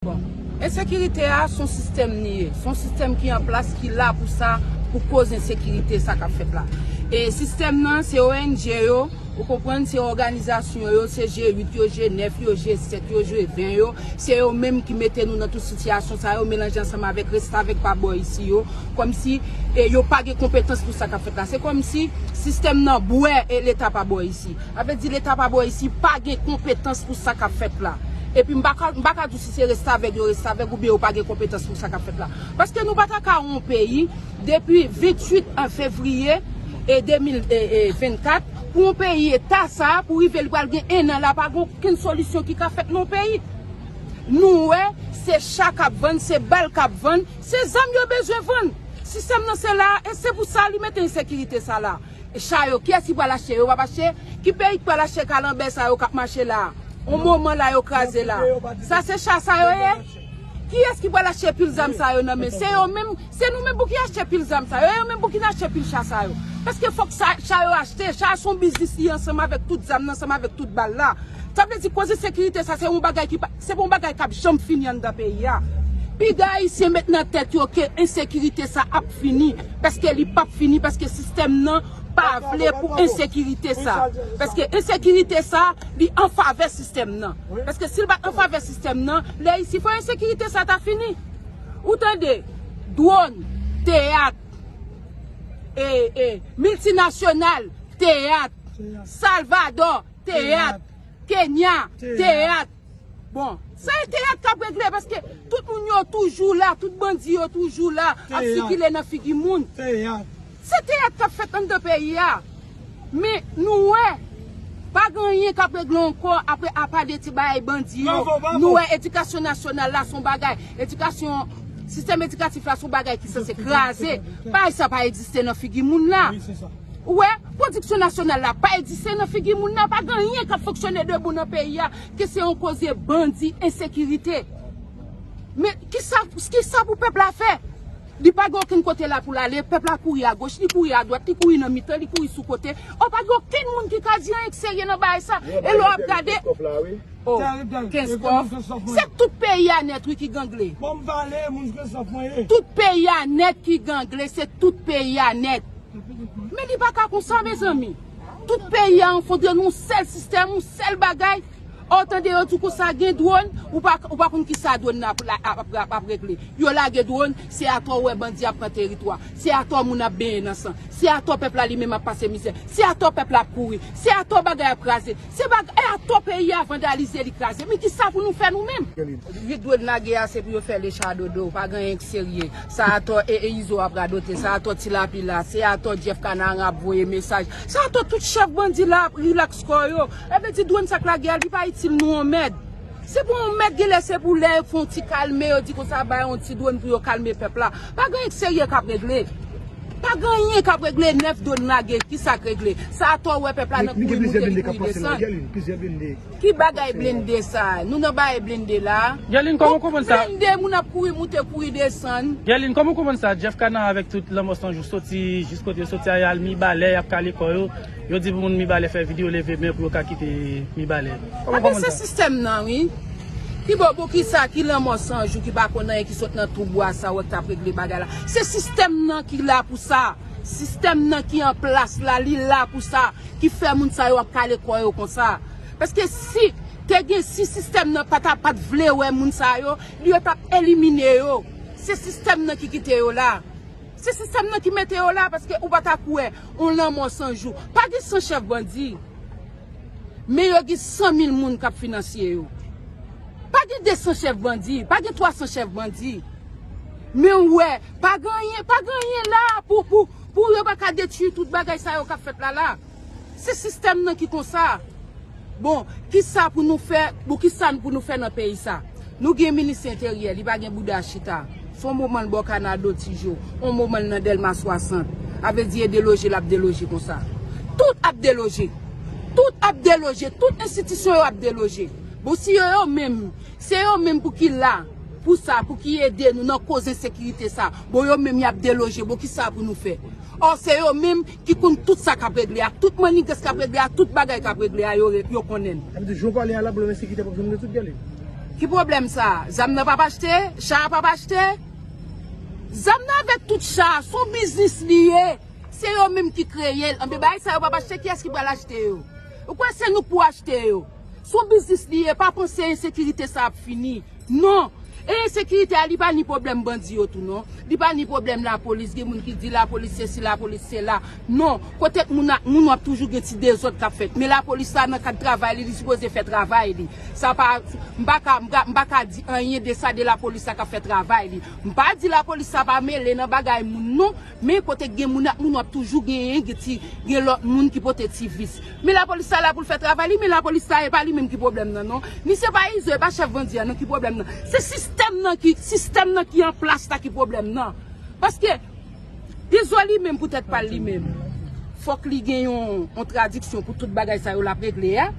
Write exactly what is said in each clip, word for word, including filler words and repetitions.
Bon, ensekirite a se yon sistèm li ye. Se yon sistèm ki an plas, ki la pou sa, pou koz ensekirite sa k ap fèt la. E sistèm nan, se O N G yo, ou konprann, se òganizasyon yo, se G uit yo, G nèf yo, G sèt yo, G ven yo, se yo menm ki mete nou nan tout sitiyasyon sa yo, melanje ansanm avèk restavèk pa bò isi yo, kòmsi e yo pa gen konpetans pou sa k ap fèt la. Se kòmsi sistèm nan bwè e Leta pa bò isi. Sa vle di Leta pa bò isi pa gen konpetans pou sa k ap fèt la. Epi m pa ka, m pa ka di w si se restavèk yo restavèk oubyen yo pa gen konpetans pou sa k ap fèt la. Paske nou pa ta ka yon peyi depi venntuit fevriye e de mil vennkat pou yon peyi eta sa pou rive li pral gen en an la pa gen okenn solisyon ki ka fèt nan yon peyi. Nou wè se cha k ap vann, se bal k ap vann, se zam yo bezwen vann. Sistèm nan se la e se pou sa li mete ensekirite sa la. Cha yo, kiyès ki pral achte? Yo p ap achte? Ki peyi k pral achte kalanbè sa yo k ap mache la? On moman la yo kraze la. Sa se cha sa yo ye? Kiyès ki pral achte pil zam sa yo nan men? Se yo menm, se nou menm pou ki achte pil zam sa yo. E yo menm pou ki n achte pil cha sa yo. Paske fòk sa, cha yo achte. Cha se yon biznis li ansanm avèk tout zam nan, ansanm avèk tout bal la. Sa vle di koze sekirite sa se yon bagay ki pa, se pa yon bagay k ap janm fini anndan peyi a. Piga Ayisyen met nan tèt yo ke ensekirite sa ap fini. Paske li p ap fini, paske sistèm nan pa vle pou ensekirite sa. Paske ensekirite sa, li an favè sistèm nan. Paske si l pa t an favè sistèm nan, lè isi fò ensekirite sa ta fini. Ou tande, dwòn, teyat, e, e, miltinasyonal, teyat, Salvadò, teyat, Kenya, teyat. Bon, sa e teyat k ap regle, paske tout moun yo toujou la, tout bandi yo toujou la, ap sikile nan figi moun. Se teyat k ap fèt anndan peyi a. Men nou wè, pa gen anyen k ap regle ankò apre apa de ti bagay bandi yo. Nou wè edikasyon nasyonal la se yon bagay, edikasyon, sistèm edikatif la se yon bagay ki sanse kraze. Bagay sa pa egziste nan figi moun la. Ou wè, pwodiksyon nasyonal la pa egziste nan figi moun la, pa gen anyen k ap fonksyone debou nan peyi a, ke se yon koze bandi, ensekirite. Men kisa, kisa pou pèp la fè? Li pa gen okenn kote la pou l ale, pèp la kouri agoch, li kouri adwat, li kouri nan mitan, li kouri sou kote. O, pa gen okenn moun ki ka di anyen k serye nan bagay sa. E lè w ap gade, o, Kenskòf, se tout peyi a nèt wi ki gangle. Tout peyi a nèt ki gangle, se tout peyi a nèt. Men li pa ka konsa, mezanmi. Tout peyi a anfondre nan yon sèl sistèm, yon sèl bagay. O, tande yo di konsa gen dwòn, ou pa, ou pa konn kisa dwòn nan ap, ap, ap, ap regle. Yo lage dwòn, se atò w wè bandi ap pran teritwa. Se atò moun ap benyen nan san. Se atò pèp la li menm ap pase mizè. Se atò pèp la ap kouri. Se atò bagay ap kraze. Se bagay, e atò peyi a vandalize, li kraze. Men kisa pou nou fè nou menm? Vit dwòn lage a se pou yo fè lecha dodo, pa gen anyen k serye. Sa atò e, e Izo ap radote, sa atò Ti Lapi la, se atò Jeff Kanaran ap voye mesaj. Sa atò tout chèf bandi la ap rilaks kò yo. Sa vle di dwòn sa k lage a, li pa itil nou yon mèd. Se pou yon mèd, genlè se pou lè yo fè yon ti kalme, yo di konsa bay yon ti dwòn pou yo kalme pèp la. Pa gen anyen k serye k ap regle. Pa gen anyen k ap regle, nèf dwòn lage, kisa k regle? Sa atò wè pèp la nan kouri moute, li kouri desann. Ki bagay blende sa? Nou nan bagay blende la? Blende, moun ap kouri moute, kouri desann. Guerline, kòman w konprann sa? Jeff Kana avèk tout lanmò san jou soti jis kote yo soti a, y al Mibalè, y ap kale kò yo. Yo di pou moun Mibalè fè videyo, leve men pou yo ka kite Mibalè. Kòman w konprann sa? Se sistèm nan, wi. Ki bò, pou kisa, ki lanmò san jou ki pa konn anyen, ki sot nan twou bwa sa, wè k t ap regle bagay la? Se sistèm nan ki la pou sa. Sistèm nan ki an plas la, li la pou sa. Ki fè moun sa yo ap kale kò yo konsa. Paske si te gen, si sistèm nan pa ta, pa t vle wè moun sa yo, li yo t ap elimine yo. Se sistèm nan ki kite yo la. Se sistèm nan ki mete yo la, paske ou pa ta kwè, yon lanmò san jou. Pa gen san chèf bandi. Men yo gen san mil moun k ap finansye yo. Pa gen de san chèf bandi, pa gen twa san chèf bandi. Men w wè, pa gen anyen, pa gen anyen la pou, pou, pou yo pa ka detwi tout bagay sa yo k ap fèt la la. Se sistèm nan ki konsa. Bon, kisa pou nou fè, pou kisa pou nou fè nan peyi sa? Nou gen minis enteryè, li pa gen bouda chita. Se yon moman l bò Kanado Tijo, yon moman l nan Dèlma swasant. Sa vle di e deloje l ap deloje konsa. Tout ap deloje. Tout ap deloje. Tout enstitisyon yo ap deloje. Bon, si yo, yo menm, se yo menm pou ki la, pou sa, pou ki ede nou nan koz ensekirite sa. Bon, yo menm y ap deloje. Bon, kisa pou nou fè? Ò, se yo menm ki konn tout sa k ap regle a, tout mannigans k ap regle a, tout bagay k ap regle a, yo, yo konnen. Sa vle di, jan w pale a la, pwoblèm ensekirite p ap janm rezoud, Guerline? Ki pwoblèm sa? Zam nan p ap achte? Cha a p ap achte? Zam nan avèk tout cha a, se yon biznis li ye. Se yo menm ki kreye l. Anben bagay sa yo p ap achte, kiyès ki pral achte yo? Ou kwè se nou k pou achte yo? Se yon biznis li ye, pa panse ensekirite sa ap fini. Non. E ensekirite a, li pa ni pwoblèm bandi yo tou, non. Li pa ni pwoblèm lapolis, gen moun ki di lapolis sesi, lapolis sela. Non, kote k moun ak moun w ap toujou gen ti dezòd k ap fèt. Men lapolis la nan kad travay li, li sipoze fè travay li. Sa pa, m pa ka, m pa, m pa ka di anyen de sa de lapolis la k ap fè travay li. M pa di lapolis la pa mele nan bagay moun non, men kote k gen moun ak moun w ap toujou genyen, gen ti, gen lòt moun ki pote ti vis. Men lapolis la la pou l fè travay li, men lapolis la e pa li menm ki pwoblèm nan non. Ni se pa Izo, e pa chèf bandi a non ki pwoblèm nan. Se sistèm nan ki, sistèm nan ki an plas la ki pwoblèm nan. Paske Izo li menm pou tèt pa l li menm, fòk li gen yon, yon tradiksyon pou tout bagay sa yo l ap regle a.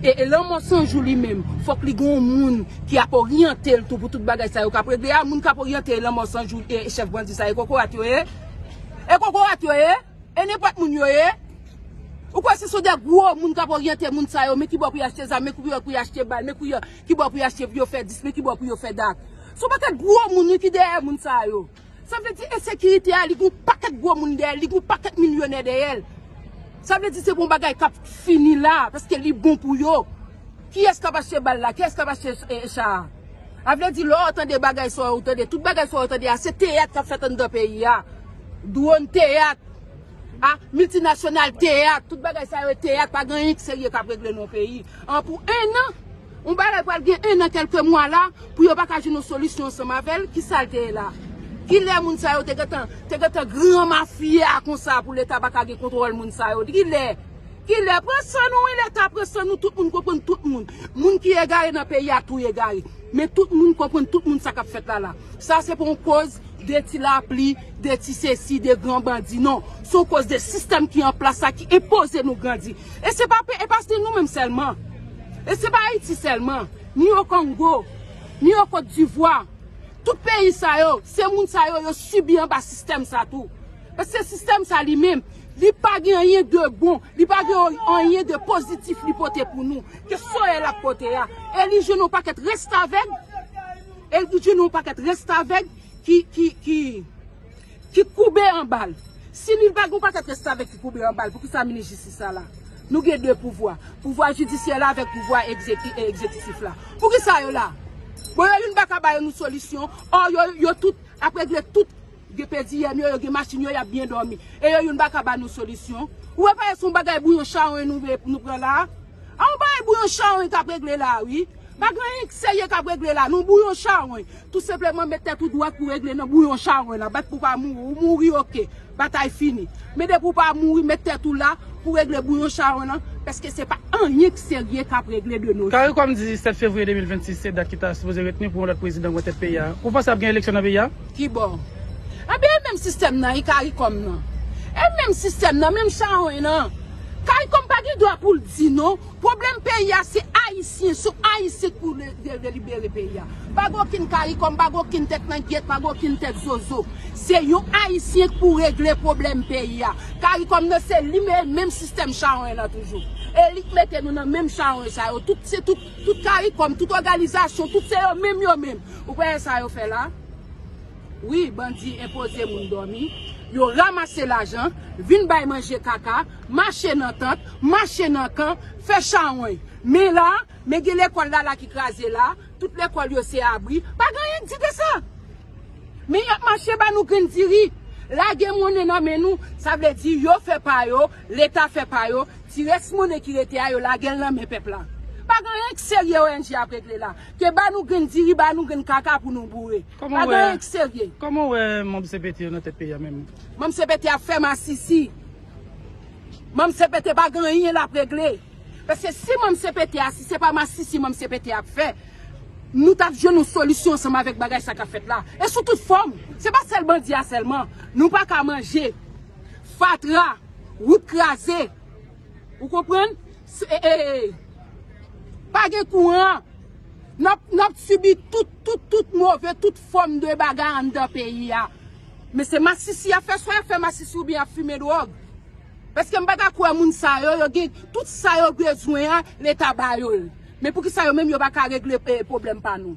E, e Lanmò San Jou li menm, fòk li gen yon moun ki ap oryante l tou pou tout bagay sa yo k ap regle a. Moun k ap oryante Lanmò San Jou e chèf bandi sa e kokorat yo ye. E kokorat yo ye. E nenpòt moun yo ye. Ou kwè se sou de gwo moun k ap oryante moun sa yo, men ki bò pou y achte zam, men ki bò pou y achte bal, men ki bò pou y achte, pou yo fè dis, men ki bò pou yo fè dat. Se yon pakèt gwo moun wi ki dèyè moun sa yo. Sa vle di ensekirite a, li gen yon pakèt gwo moun dèyè l, li gen yon pakèt milyonè dèyè l. Sa vle di se pa yon bagay k ap fini la, paske li bon pou yo. Kiyès k ap achte bal la? Kiyès k ap achte, e, cha a? A vle di, lè w tande bagay sa yo tande, tout bagay sa yo tande a, se teyat k ap fèt anndan peyi a. Dwòn teyat, a, miltinasyonal teyat, tout bagay sa yo teyat, pa gen anyen k serye k ap regle nan yon peyi. An pou en an, yon bagay pral gen en an, kèlke mwa la, pou yo pa ka jwenn yon solisyon ansanm avè l, ki sa l te ye la? Kilè moun sa yo te gentan, te gentan gran mafya konsa pou Leta pa ka gen kontwòl moun sa yo? Kilè? Kilè? Pran san nou, wi, Leta, pran san nou, tout moun konprann tout moun. Moun ki egare nan peyi a, tou egare. Men tout moun konprann tout moun sa k ap fèt la la. Sa se pa yon koz de ti lapli, de ti sesi, de gran bandi, non. Se yon koz de sistèm ki an plas la, ki enpoze nou grandi. E se pa pe-, e pa se nou menm sèlman. E se pa Ayiti sèlman. Ni o Kongo, ni o Kot Divwa. Tout peyi sa yo, se moun sa yo, yo sibi anba sistèm sa tou. Paske sistèm sa li menm, li pa gen anyen de bon, li pa gen anyen de pozitif li pote pou nou. Ke soyè l ap pote a. E li jwenn yon pakèt restavèg, e li jwenn yon pakèt restavèg ki, ki, ki, ki koube anba l. Si li pa gen yon pakèt restavèg ki koube anba l, poukisa minis jistis la la? Nou gen de pouvwa. Pouvwa jidisyè la avèk pouvwa egzeki-, egzekitif la. Poukisa yo la? Bon, yo youn pa ka ba yo nou solisyon. Ò, yo, yo tout ap regle tout. Gen pediyèm yo, yo gen machin yo, y ap byen dòmi. E yo youn pa ka ba nou solisyon. Ou wè pa se yon bagay bouyon chawony nou vle pou nou pran la? A yon bagay bouyon chawony k ap regle la, wi. Pa gen anyen k serye k ap regle la, non, bouyon chawony. Tou senpleman met tèt ou dwat pou regle nan bouyon chawony la. Bat pou pa mouri, ou mouri, oke. Batay fini. Men depi w pa mouri, met tèt ou la pou regle bouyon chawony lan, paske se pa anyen k serye k ap regle de nos jours. Caricom di sèt fevriye de mil vennsis se dat ki ta sipoze retni pou yon lòt prezidan pran tèt peyi a. Ou panse ap gen eleksyon nan peyi a? Ki bò? Ebyen, e menm sistèm nan, e Caricom nan. E menm sistèm nan, menm chawony nan. Caricom pa gen dwa pou l di non. Pwoblèm peyi a, se Ayisyen, se Ayisyen k pou de-, de-, delibere peyi a. Pa gen okenn Caricom, pa gen okenn tèt langyèt, pa gen okenn tèt zozo. Se yon Ayisyen k pou regle pwoblèm peyi a. Caricom nan, se li menm, menm sistèm chawony lan toujou. E li k mete nou nan menm chawony sa yo. Tout, se tout, tout Caricom, tout òganizasyon, tout se yo menm, yo menm. Ou kwè sa yo fè la? Wi, bandi enpoze moun dòmi. Yo ranmase lajan, vin bay manje kaka, mache nan tant, mache nan kan, fè chawony. Men la, men gen lekòl la la ki kraze la, tout lekòl yo se abri. Pa gen anyen k di de sa. Men y ap mache ba nou grenn diri. Lage monnen nan men nou, sa vle di yo fè pa yo, Leta fè pa yo, ti rès monnen ki rete a, yo lage l nan men pèp la. Pa gen anyen k serye O N G ap regle la. Ke ba nou grenn diri, ba nou grenn kaka pou nou boure. Pa gen anyen k serye. Kòman w wè manm C P T yo nan tèt peyi a menm? Manm C P T ap fè masisi. Manm C P T pa gen anyen l ap regle. Paske si manm C P T a, si se pa masisi manm C P T ap fè, nou t ap jwenn yon solisyon ansanm avèk bagay sa k ap fèt la. E sou tout fòm, se pa sèl bandi a sèlman. Nou pa ka manje. Fatra, wout kraze. Ou konprann? Se, e, e, e, pa gen kouran. N ap, n ap sibi tout, tout, tout move, tout fòm de bagay anndan peyi a. Men se masisi y ap fè, swa y ap fè masisi oubyen y ap fimen dwòg. Paske m pa ta kwè moun sa yo, yo gen tout sa yo bezwen an, Leta ba yo l. Men poukisa yo menm yo pa ka regle eh, pwoblèm pa nou?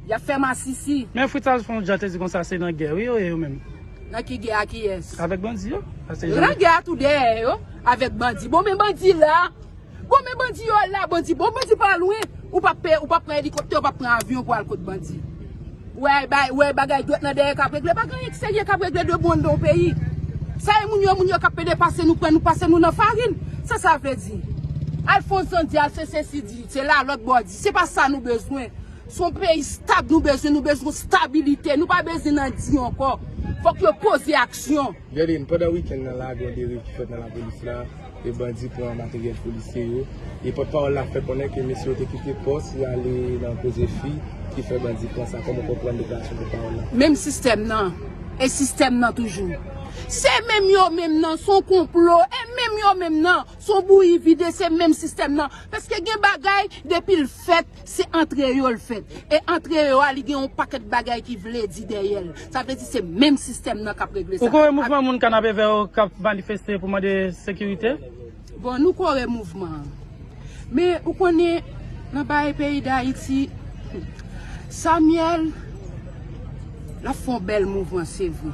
Y ap fè masisi. Men Fritz Alphonse Jean te di konsa se nan gè wi yo ye yo menm. Nan ki gè a kiyès? Avèk bandi yo. Paske yo nan gè a tou dèyè yo avèk bandi. Bon men bandi la. Bon men bandi yo la, bandi. Bon bandi pa lwen. Ou p ap pe, ou p ap pran elikoptè, ou p ap pran avyon pou al kot bandi. Ou wè ba- ou wè bagay dwèt nan dèyè k ap regle. Pa gen anyen ki serye k ap regle de bon nan yon peyi. Sa e moun yo, moun yo k ap pede pase nou, pran nou, pase nou nan farin. Sa sa vle di? Alphonse Jean di al se sesi di, se la lòt bò di. Se pa sa nou bezwen. Se yon peyi stab nou bezwen, nou bezwen stabilite. Nou pa bezwen nan di ankò. Fòk yo poze aksyon. Guerline, pandan wikenn nan lage yon deriv ki fèt nan lapolis la, e bandi pran materyèl polisye yo. E pòtpawòl la fè konnen ke mesye yo te kite pòs, y ale nan koze fi, ki fè bandi pran sa. Kòman w konprann deklarasyon pòtpawòl la? Menm sistèm nan. E sistèm nan toujou. Se menm yo menm nan, se yon konplo. E menm yo menm nan, se yon bouyi vide, se menm sistèm nan. Paske gen bagay, depi l fèt, se antre yo l fèt. E antre yo a, li gen yon pakèt bagay ki vle di dèyè l. Sa vle di se menm sistèm nan k ap regle sa. Ou kwè mouvman moun kanapevè yo k ap manifeste pou mande sekirite? Bon, nou kore mouvman an. Men ou konnen, nan bagay peyi Dayiti, Samuel, l ap fè yon bèl mouvman, se vre.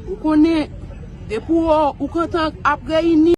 Ou konnen, depi w, ou kontan ap reyini,